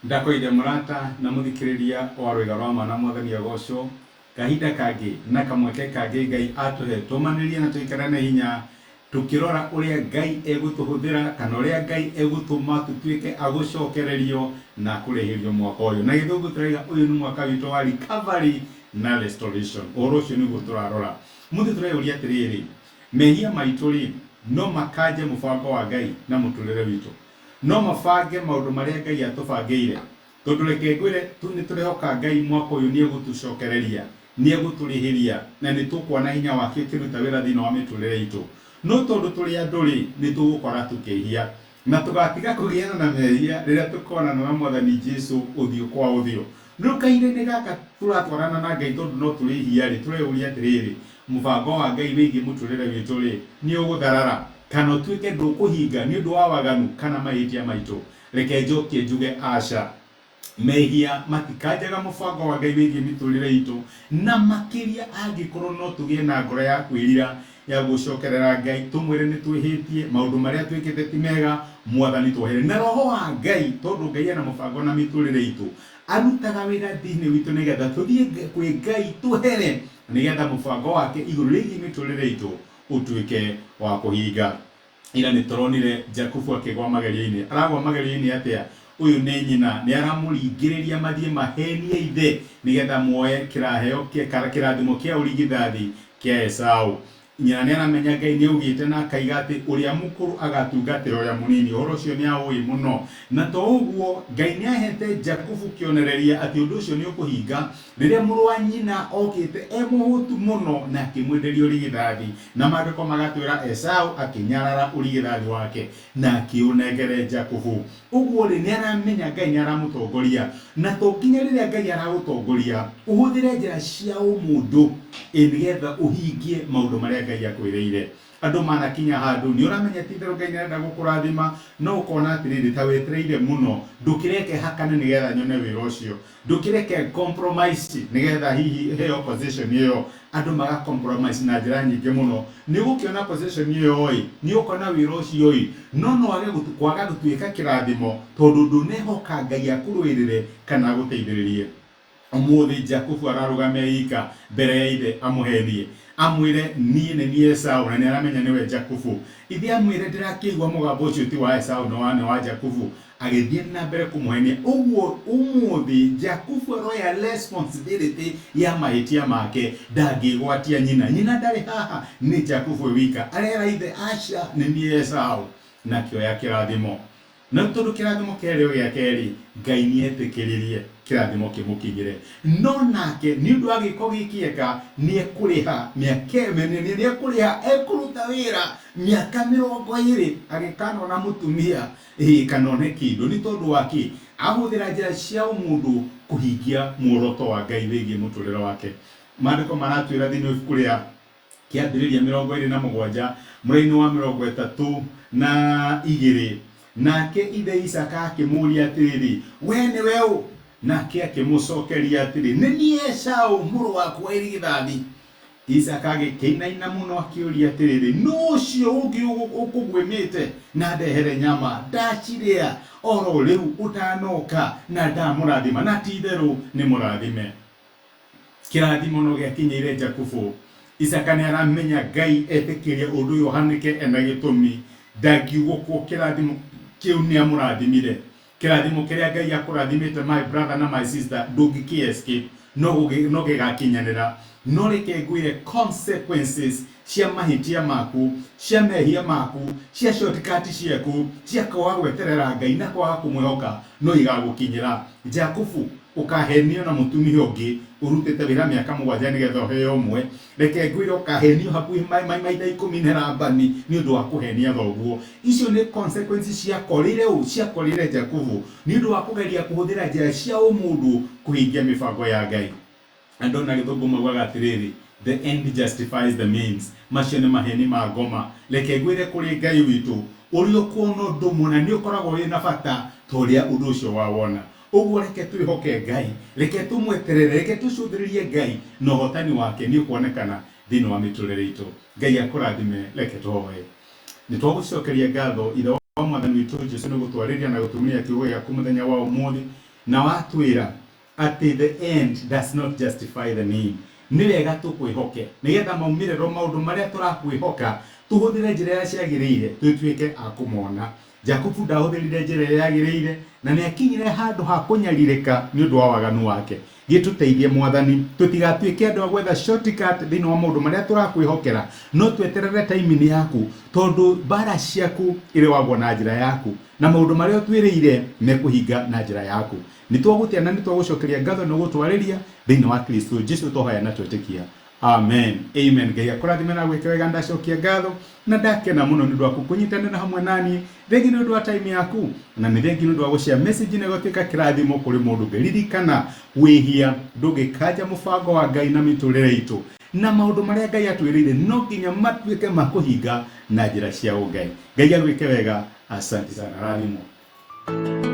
Ndakoire mũrata na mũthikĩrĩria wa Rwĩga rwa Ma na Mwathani agocwo. Kahinda kangĩ na kamweke kangĩ Ngai atũhe tũmanĩrie na tũikarane hinya tũkĩrora ũrĩa Ngai egũtũhũthĩra kana ũrĩa Ngai egũtũma tũtuĩke a gũcokererio na kũrĩhĩrio mwaka ũyũ. Na gĩthũngũ tũraiga ũyũ nĩ mwaka witũ wa recovery na restoration. Ũhoro ũcio nĩguo tũrarora. Mũthĩ tũreyũria atĩrĩrĩ, mehia maitũ rĩ, no makanje mũbango wa Ngai na mũtũrĩre witũ? No mabange maũndũ marĩa Ngai atũbangĩire? Tondũ reke ngwĩre, nĩ tũrehoka Ngai mwaka ũyũ nĩ egũtũcokereria, nĩ egũtũrĩhĩria, na nĩ tũkuona hinya wake ũkĩruta wĩra thĩinĩ wa mĩtũrĩre itũ. No tondũ tũrĩ andũ-rĩ, nĩ tũgũkora tũkĩhia. Na tũgatiga kũgiana na mehia rĩrĩa tũkonana na Mwathani Jesu ũthiũ kwa ũthiũ. Rĩu kahinda-inĩ gaka tũratwarana na Ngai tondũ no tũrĩhia-rĩ, tũreyũria atĩrĩrĩ, mũbango wa Ngai wĩgiĩ mũtũrĩre witũ-rĩ, nĩ ũgũtharara? Kana ũtuĩke ndũkũhinga nĩ ũndũ wa waganu kana mahĩtia maitũ? Reke njokie njuge aca. Mehia matikanjaga mũbango wa Ngai wĩgiĩ mĩtũrĩre itũ, na makĩria angĩkorwo no tũgĩe na ngoro ya kwĩrira, ya gũcokerera Ngai, tũmwĩre nĩ twĩhĩtie, maũndũ marĩa twĩkĩte ti mega, Mwathani tuohere. Na Roho wa Ngai, tondũ Ngai ena mũbango na mĩtũrĩre itũ, arutaga wĩra thĩinĩ witũ nĩgetha tũthiĩ kwĩ Ngai tũhere, nĩgetha mũbango wake igũrũ rĩgiĩ mĩtũrĩre itũ ũtuĩke wa kũhinga. Ira nĩ tũronire Jakubu akĩgwa magerio-inĩ. Aragwa magerio-inĩ atĩa? Ũyũ nĩ nyina, nĩ aramũringĩrĩria mathiĩ mahenie ithe nĩgetha moe kĩraheo kĩrathimo kĩa ũrigithathi kĩa Esau. Nyina nĩ aramenya Ngai nĩ augĩte na akaiga atĩ ũrĩa mũkũrũ agatungatĩra ũrĩa mũnini. Ũhoro ũcio nĩ aũĩ mũno. Na to ũguo, Ngai nĩ ahete Jakubu kĩonereria atĩ ũndũ ũcio nĩ ũkũhinga rĩrĩa mũrũ wa nyina okĩte e mũhũtu mũno na akĩmwenderia ũrigithathi. Na maandĩko magatwĩra Esau akĩnyarara ũrigithathi wake na akĩũnengere Jakubu. Ũguo rĩ, nĩ aramenya Ngai nĩ aramũtongoria. Na to nginya rĩrĩa Ngai aragũtongoria ũhũthĩre njĩra cia ũmũndũ ĩ nĩgetha ũhingie maũndũ marĩa Ngai akwĩrĩire. Andũ manakinya handũ nĩ ũramenya ti itherũ Ngai nĩ arenda gũkũrathima, no ũkona atĩrĩrĩ, ta wetereire mũno, ndũkĩreke hakane nĩgetha nyone wĩra ũcio, ndũkĩreke compromise nĩgetha hihi heo position ĩyo. Andũ maga compromise na njĩra nyingĩ mũno. Nĩ ũgũkĩona position ĩyo ĩ, nĩ ũkona wĩra ũcio ĩ, no no wage kwaga gũtuĩka kĩrathimo tondũ ndũnehoka Ngai akũrũĩrĩre kana agũteithĩrĩrie. Ũmũthĩ Jakubu ararũgama e ika mbere ya ithe amũhenie, amwĩre niĩ nĩ niĩ Esau, na nĩ aramenya nĩwe Jakubu. Ithe amwĩre ndĩrakĩigua mũgambo ũcio ti wa Esau nĩ wa nĩ wa Jakubu, agĩthiĩ na mbere kũmũhenia. Ũguo ũmũthĩ Jakubu aroya responsibility ya mahĩtia make, ndangĩgwatia nyina. Nyina ndarĩ haha, nĩ Jakubu e wika. Arera ithe aca nĩ niĩ Esau, na akĩoya kĩrathimo. Na tondũ kĩrathimo kĩarĩ o gĩa kerĩ, Ngai nĩ etĩkĩririe kĩrathimo kĩmũkinyĩre. No nake nĩ ũndũ wa gĩko gĩkĩ eka, nĩ ekũrĩha mĩaka nĩ ekũrĩha, ekũruta wĩra mĩaka 20 agĩkanona mũtumia ĩĩ kana one kĩndũ. Nĩ tondũ wa kĩ? Ahũthĩra njĩra cia ũmũndũ kũhingia muoroto wa Ngai wĩgiĩ mũtũrĩre wake. Maandĩko maratwĩra thĩinĩ wa ibuku rĩa Kĩambĩrĩria 27 mũraini wa 32. Nake ithe Isaaka akĩmũũria atĩrĩrĩ, Wee nĩwe ũ? Nake akĩmũcokeria atĩrĩ, Nĩ niĩ Esau, mũrũ waku wa irigithathi. Isaaka agĩkĩinaina mũno akĩũria atĩrĩrĩ, Nũ ũcio ũngĩ ũkũguĩmĩte na ndehere nyama ndacirĩa o ro rĩu ũtanoka na ndamũrathima? Na ti-itherũ nĩ mũrathime. Kĩrathimo no gĩakinyĩire Jakubu. Isaka nĩ aramenya Ngai etĩkĩria ũndũ ũyũ ũhanĩke ena gĩtũmi. Ndangiugũkwo kĩrathimo kĩu nĩ amũrathimire. Kĩrathimo kĩrĩa Ngai akũrathimĩte my brother na my sister ndũngĩkĩ escape no no gĩgakinyanĩra. No reke ngwĩre consequences cia mahĩtia maku, cia mehia maku, cia shortcut ciaku, cia kwaga gweterera Ngai na kwaga kũmwĩhoka no igagũkinyĩra. Jakubu Ũkahenio na mũtumia ũngĩ ũrutĩte wĩra mĩaka 7 nĩgetha ũheo ũmwe. Reke ngwĩre ũkahenio hakuhĩ maita 10 nĩ Labani nĩ ũndũ wa kũhenia thoguo. Icio nĩ consequences ciakorire ũ? Ciakorire Jakubu nĩ ũndũ wa kũgeria kũhũthĩra njĩra cia ũmũndũ kũhingia mĩbango ya Ngai. Andũ na gĩthũngũ maugaga atĩrĩrĩ, the end justifies the means. Macio nĩ maheni ma ngoma. Reke ngwĩre kũrĩ Ngai witũ, ũrĩa ũkuona ũndũ mũna nĩ ũkoragwo wĩ na bata ta ũrĩa ũndũ ũcio wawona. Ũguo reke twĩhoke Ngai, reke tũmweterere, reke tũcũthĩrĩrie Ngai, na ũhotani wake nĩ ũkuonekana thĩinĩ wa mĩtũrĩre itũ. Ngai akũrathime. Reke tũhoe. Nĩ twagũcokeria ngatho Ithe wa Mwathani witũ Jesu nĩ gũtwarĩria na gũtumĩria kiugo gĩaku mũthenya wa ũmũthĩ, na watwĩra atĩ the end does not justify the mean. Nĩ wega tũkwĩhoke nĩgetha maumĩrĩro maũndũ marĩa tũrakwĩhoka tũhũthĩre njĩra ĩrĩa ciagĩrĩire tũtuĩke a kũmona. Jakubu ndahũthĩrire njĩra ĩrĩa yagĩrĩire na nĩ akinyire handũ ha kũnyarirĩka nĩ ũndũ wa waganu wake. Gĩtũteithie Mwathani tũtigatuĩke andũ a gwetha shortcut thĩinĩ wa maũndũ marĩa tũrakwĩhokera, no tweterere timing yaku, tondũ mbara ciaku irĩwagwo na njĩra yaku na maũndũ marĩa ũtwĩrĩire mekũhinga na njĩra yaku. Nĩ twagũtĩa na nĩ twagũcokeria ngatho nĩ gũtwarĩria thĩinĩ wa Kristo Jesu twahoya na twetĩkia. Amen. Amen. Ngai akũrathime na gwĩka wega. Ndacokia ngatho na ndakena mũno nĩ ũndũ waku kũnyitanĩra hamwe naniĩ. Thengi nĩ ũndũ wa time yaku na nĩ thengi nĩ ũndũ wa gũshare message na gũtuĩka kĩrathimo kũrĩ mũndũ ũngĩ. Ririkana, wĩhia ndũngĩkanja mũbango wa Ngai na mĩtũrĩre itũ, na maũndũ marĩa Ngai atwĩrĩire no nginya matuĩke ma kũhinga na njĩra cia ũngai. Ngai agwĩke wega. Asante sana. Rathimwo.